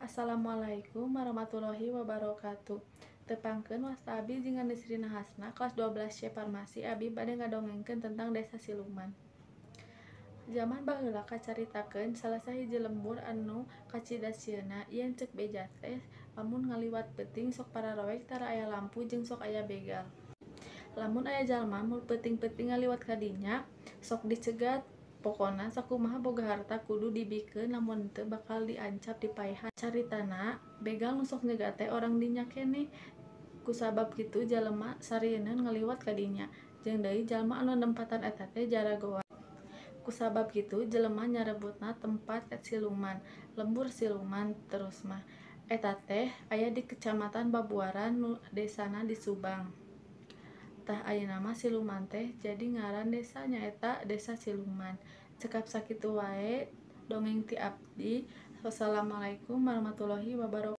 Assalamualaikum warahmatullahi wabarakatuh. Tepangkeun, wasta abi jeung Nisrina Hasna, kelas 12 C Farmasi. Abi bade ngadongengkeun tentang Desa Siluman. Zaman baheula kacaritakeun salah sahiji lembur anu kacida sieunna. Yen ceuk beja teh, lamun ngaliwat peuting sok pararoek, tara aya lampu, jeung sok aya begal. Lamun aya jalma mul peuting-peuting ngaliwat ka dinya, sok dicegat. Pokona sakumaha boga harta kudu dibikeun, lamun henteu bakal diancap, dipaehan. Caritana, begal nu sok nyegat teh orang dinya keneh. Kusabab kitu, jalema sarieun ngaliwat ka dinya. Jeung deui, jalma anu nempatan eta teh jaragoan. Kusabab kitu, jelema nyarebutna tempat siluman, Lembur Siluman terus mah. Eta teh aya di Kecamatan Babuaran, nu desana di Subang. Tah, ayeuna mah Siluman teh jadi ngaran desa, nyaeta Desa Siluman. Cekap sakitu wae dongeng ti abdi. Wassalamualaikum warahmatullahi wabarakatuh.